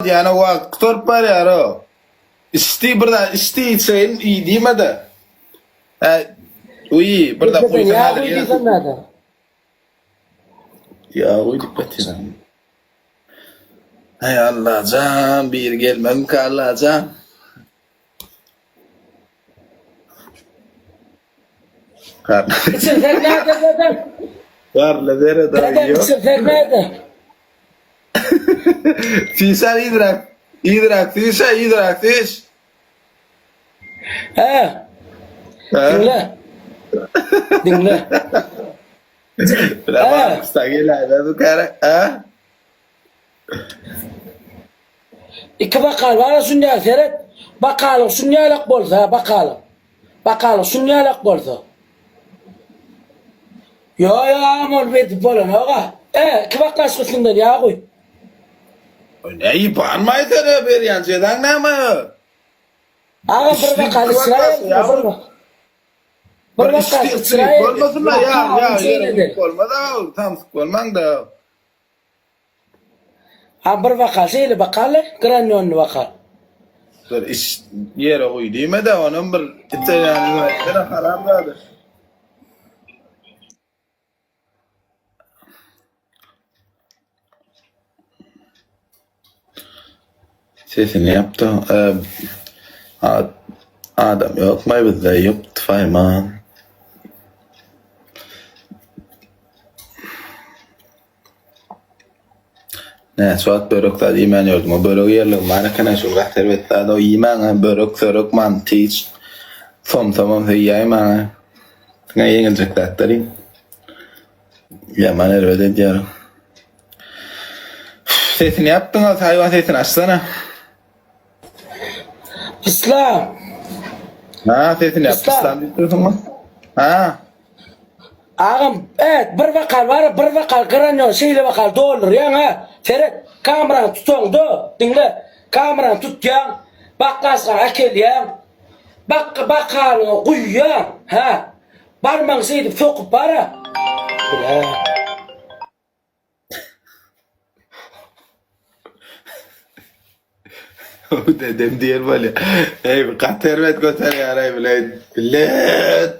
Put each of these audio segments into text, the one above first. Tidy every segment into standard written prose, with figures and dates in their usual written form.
Diýýäne wagt gutaryp barýar-ow. Içdi bir zat içdi içeýin iý diýmedi. Hä uý bir zat guýsaň häzir ýene diýsem näder? Ýa guý diýip ýatyryn. Aý Allajan biri gelmezmika Allajan. Içirsek näder dedem? Garly bere daýy Dedem ýok. içirsek näder? Süýşer yzyrak. Yzyrak süýşe, yzyrak süýş. He. Diňle. Diňle. Bile bak, usta geläýmez bu kere. He? Iki bakal bar şunýa seret. Bakalyň şunýalak bolsa, bakalyň. Bakalyň şunýalak bolsa. Ýo ýo agam ol edip bolanok-a. E, iki baklaşyk üstünden ýag guý. Ne ýypanmaý sen berýän jezaň näme? Agam bir bakal içiräý, bir Bir bakal içiräý. Bolmasyn da ýag ýag ýere bolmaz samsyk bolmaň-da. Ha bir bakal şeýle bakaly granýonny bakal. Bir iş ýere guý diýme-de onam bir içeýäniň aýtsana haram zady. Sesini ýapdy. Adam ýokmaý bizde ýok tfaýman. Näçe wagt börek zat iýmän ýördüm. O börek iýerligim bar eken-ä şul gaty erbet zat. O iýmäň-ä börek, sörek, manty hiç. Somsamam söýýäýmäň-ä. Diňe ýeňiljek zatlar iýiň. Ýaman erbet edýär. Sesini ýapdyň-a, haýwan sesini açsana. Yslam. Ha, sesini ýap. Yslam diýip dursuň. Ha. Agam, evet, bir bakal bar, bir bakal granýol, şeýle bakal doldurýaň ha. Seret, kamerany tutaňda, diňle, kamerany tutýaň, baklaşga äkelýäň, bak bakalyňy guýýaň, ha. Barmagyň şeýdip sokup bara. Bile. Dedem diýer bolýa. Eý, bu gaty erbet göterýär eý bile. Bilet.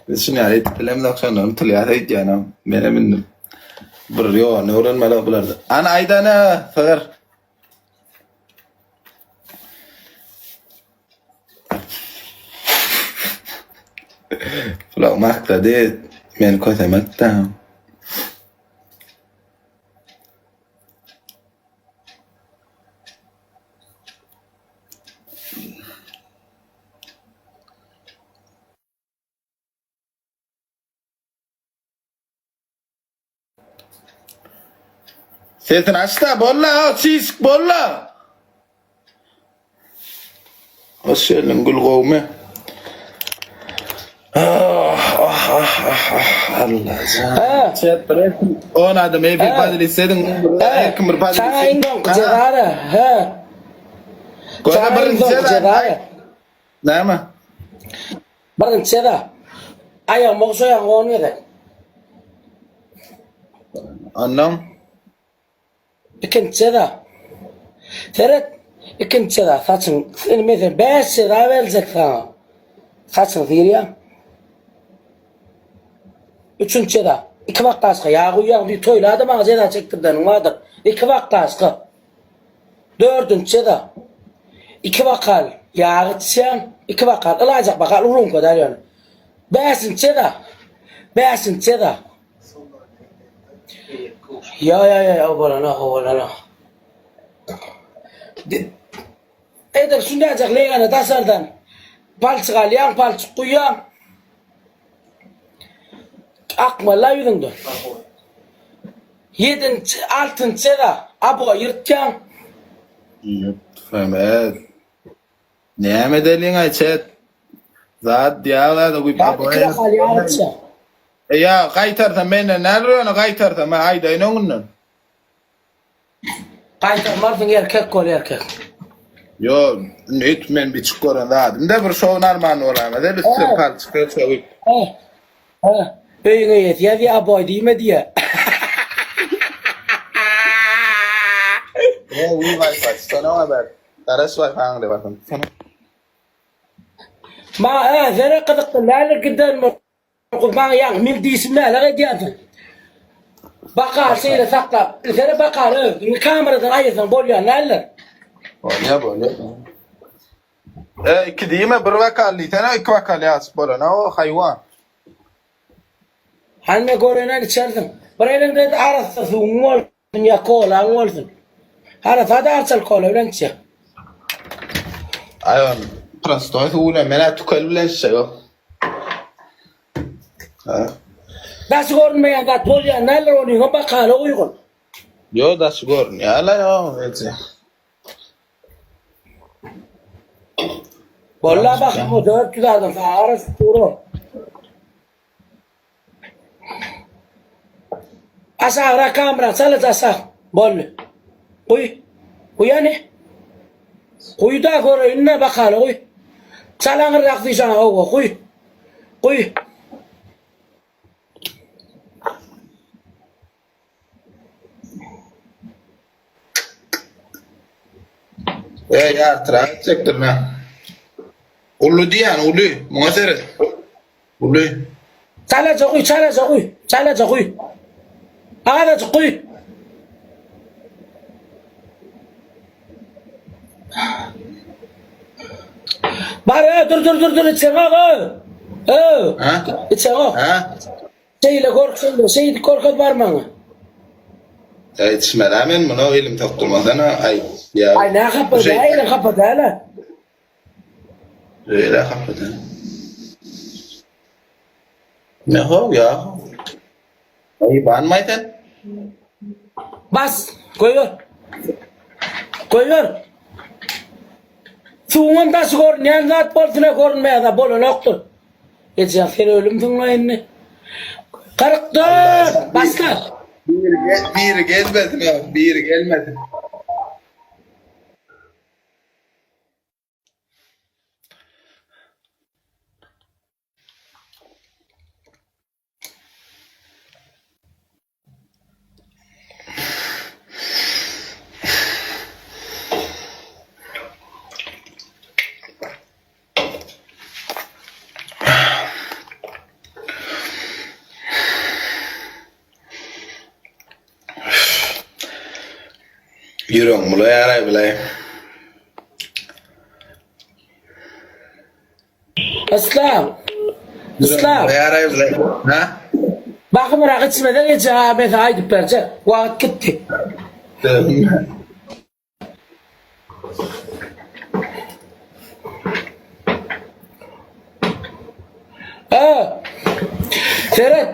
Biz şuny ýaly edip bilemzok şondan utulýas öýdýänem. Menem indi bir ýoluny öwrenmeli bularda. Ana aýdana sygyr. Bulaň maksady meni kösemekdä. Sesini açda bolla, çişik bolla. Hoş geldin gül gowmy? Ah ah ah ah ah Allah He. Chat bir 10 adam efir He. padil edin. Her kim bir padil Saňa iň soňky jezara, he. Göze Saňa iň birinji soňky jeza. jezara. Näme? Birinji jeza. Aýagymy ogşaýaň on gezek. Ondan Ikinji jeza. Seret, ikinji jeza saçyň, indi men sen 5 jeza berjek saňa. Saçyňy syrýaň. Üçünji jeza. Iki baklaşka ýag guýýaň diý toýla-da maňa jeza çekdirdeniň bardyr. Iki baklaşka. Dördünji jeza. Iki bakal ýag içýäň, iki bakal ylajak bakal urunka däl ýöne. Bäşinji jeza. Bäşinji jeza. Ýa ýa ýa o bolanok o bolanok. Edil şundaýjak legene daşardan palçyk alýaň, palçyk guýýaň. Akmaly ýüzüňden. Ýedinji, altynjy jeza abuga ýyrtýaň. Ýyrtsamet. Näme edeliň-aý çet. Zat ýag zada guýup Ýa iki bakal ýag içýäň. E ýa gaýtarsam menden näler ýöne gaýtarsam men aýdaýyn öňünden. Gaýtarmarsyň erkek bol erkek. Ýo indi hiç men biçik gören zadym da bir şow narman bolaýmaz el üstüne palçyk ölçe guýup. He. He. Öýüň eýesi ýazýa aboý diýme diýä. Gowy Wi-Fi tutana haber. Garaş Wi-Fi-ňi basyn. Tutana. Ma özere gyzykly näler giden bolsa maňa ýaňy men diýşim näler edýärsiň. Bakar şeýle saklap. Sere bakar özüňi kameradan aýyrsaň bolýan näler. Bolýa bolýa. E iki diýme bir wakal diýsene iki wakal ýazyp bolana o haýwan. Hany men görenen içersiň. Bir eliňde arassa suwuň bolsun ýa kolaň bolsun. Arassa-da arçaly kola bilen içýär. Aý on prostoý suw bilen men-ä tükel bilen içjek. Ha. Daşy görünmeýän zat bolýan däldir onuňam bakala uýgun. Ýo daşy görünýär-le ýo eje. Walla bak bu 400 adam arasy duru. Aşagyra kamera çalyc aşak. Boldy. Guý. Guý hany. Guý da göreýin de bakaly guý. Çalaňyrrak diýşaňa owa guý. Guý. Eý, ýartyrak etjekdir nä. Uly diýýän, uly. Muňa seret. Uly. Çalaja guý, çalaja guý, çalaja guý. Azajyk guý. Bar, ö, dur, dur, dur, dur, içeňok, ö. Ö. Ha? Içeňok. Ha? Şeýle gork şeýle şeýdip gorkaz barmaňa. Äý içmedä men muny elim sokdurmasana aý ýa. Aý nä hapa dä eýle hapa dälä. Öýle hapa däl. Ne how ýa. Aý banmaý sen. Bas goýber. Goýber. Suwuňam daşy görünýän zat bolsun-a görünmeýän zat bolanokdyr. Eje sen ölümsiň-la indi. 44 başla. Biri, biri gelmesin, biri gelmesin. Ýüregiň bulaýar-aý bulaý. Yslam. Yslam. Ha? Bakymyrak içmeden eje ha men sana aýdyp berjek. Wagt gitdi. Ha. Seret.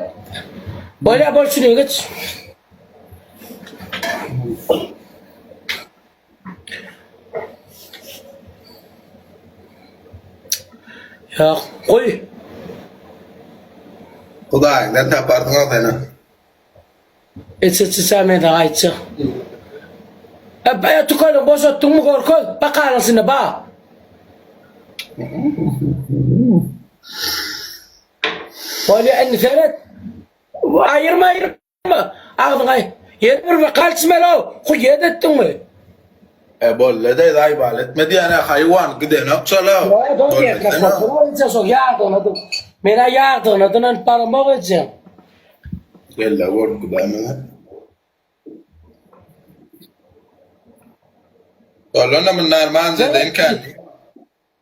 Bolýa bol şuny geç. Ýok, goý. Hudaýyňdan taparsyň-a sen. Içi çiçä men saňa aýtjak. E, e, tükeniň boşatdyňmy gorkaz, bakalyň içinde ba. Bolýa indi seret. Aýyrma aýyrma. Agzyňa ýene bir wykal içmeli-ow, huýet etdiňmi? E boldy-da, zaýbal etme diýýän-ä, haýwan, gidenok şol-ow. Men-ä ýardygyna dynanyp baramok ejem. Gel-le, bolup gidäýmeli. Bolanda munda arman zeden kän.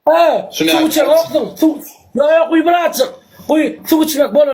Hä, suw içeňoksyň, suw, ýok, ýok, guý birazjyk, guý, suw içmek bolar.